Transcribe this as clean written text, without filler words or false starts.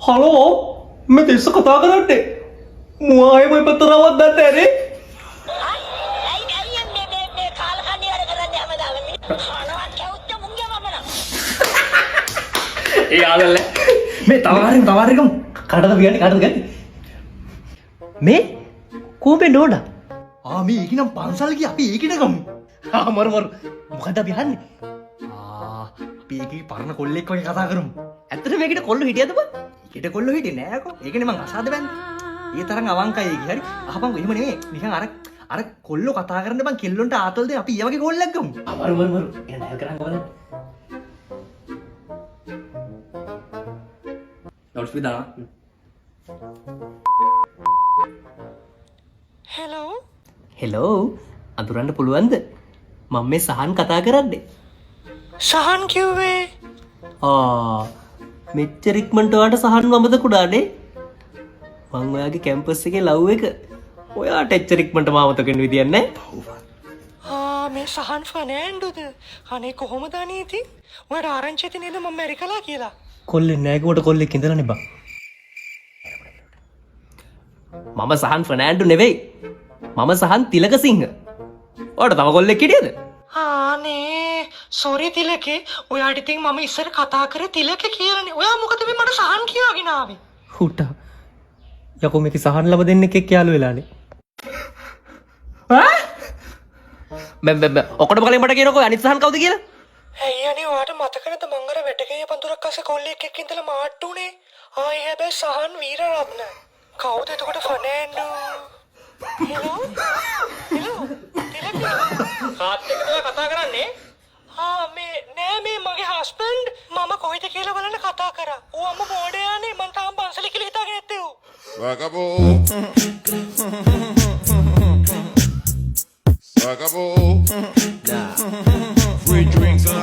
Hello, මේ තිස්ස කතා කරන්නේ. මුවා ආයේ මොයි පැත්තට ආවත් දන්නේ නෑනේ. ඇයි ඇයි මේ මේ මේ කාලකන්ණි වැඩ කරන්නේ හැමදාම? කනවා කැවුත්ත මුංගේ මම නම්. ඒ ආදල්ල මේ තව හරියම තව හරියම කටද පියන්නේ, කටද ගන්නේ මේ කෝපේ නෝනා. ආ, මේ ඒක නම් පන්සල් ගියේ. අපි ඒකිට ගමු. ආ, මරු මරු. මොකද්ද අපි අහන්නේ? ආ, අපි ඒකේ පරණ කොල්ලෙක් වගේ කතා කරමු. ඇත්තට මේකට කොල්ලෝ හිටියද බං? ඒකට කොල්ලෝ හිටියේ නෑකෝ. ඒකනේ මං අසාද බැන්දේ. ඒ තරම් අවංකයි ඒකේ. හරි. අහපන්කෝ, එහෙම නෙමෙයි. නිකන් අර අර කොල්ලෝ කතා කරන්න බං කෙල්ලොන්ට ආතල් දෙන, අපි ඒ වගේ කොල්ලෙක් ගමු. ආ, මරු මරු මරු. එහෙනම් ඩයල් කරන් බලන්න. ලවුඩ් ස්පීකර් දානවා. හෙලෝ. හෙලෝ, අඳුරන්න පුළුවන්ද? මම මේ සහන් කතා කරන්නේ. සහන් කිව්වේ? ආ, මෙච්චර ඉක්මනට ඔයාට සහන් අමතකුණානේ. මං ඔයාගේ කැම්පස් එකේ ලව් එක. ඔයාට එච්චර ඉක්මනට මාව අමතක වෙන්න විදියක් නැහැ. ආ, මේ සහන් ෆර්නෑන්ඩෝද? අනේ කොහොමද අනේ ඉතින්? ඔයාට ආරංචි ඇති නේද මම මැරි කළා කියලා? කොල්ලෙක් නෑ කිව්වට කොල්ලෙක් ඉඳලානේ බං. මම සහන් ෆර්නෑන්ඩෝ නෙවෙයි. මම සහන් තිලකසිංහ. ඔයාට තව කොල්ලෙක් හිටියද? ආනේ සෝරි තිලකේ. ඔයාට ඉතින් මම ඉස්සර කතා කරේ තිලක කියලානේ. ඔයා මොකද මේ මට සහන් කියාගෙන ආවේ? හුටා. යකෝ, මේකේ සහන් ලබ දෙන්නෙක් එක්ක යාළු වෙලානේ. ඈ? බෑ බෑ බෑ, ඔක්කොටම කලින් මට කියනකෝ අනිත් සහන් කවුද කියලා? ඇයි අනේ, ඔයාට මතක නැද්ද මං අර වැටකේ පඳුරක් අස්සේ කොල්ලෙක් එක්ක ඉඳලා මාට්ටු උනේ? ආ, ඒ හැබැයි සහන් වීරරත්න. කවුද එතකොට ෆර්නෑන්ඩෝ? හෙලෝ හෙලෝ තිලකේ, කාත් එක්කද ඔයා කතා කරන්නේ? ආ, මේ නෑ, මේ මගේ හස්බන්ඩ් මම කොහෙද කියලා බලන්න කතා කරා. ඌ අම්ම මෝඩයානේ, මං තාම පන්සලේ කියලා හිතාගෙන නැත්තේ ඌ. Vagabundo. Vagabundo. Free drinks and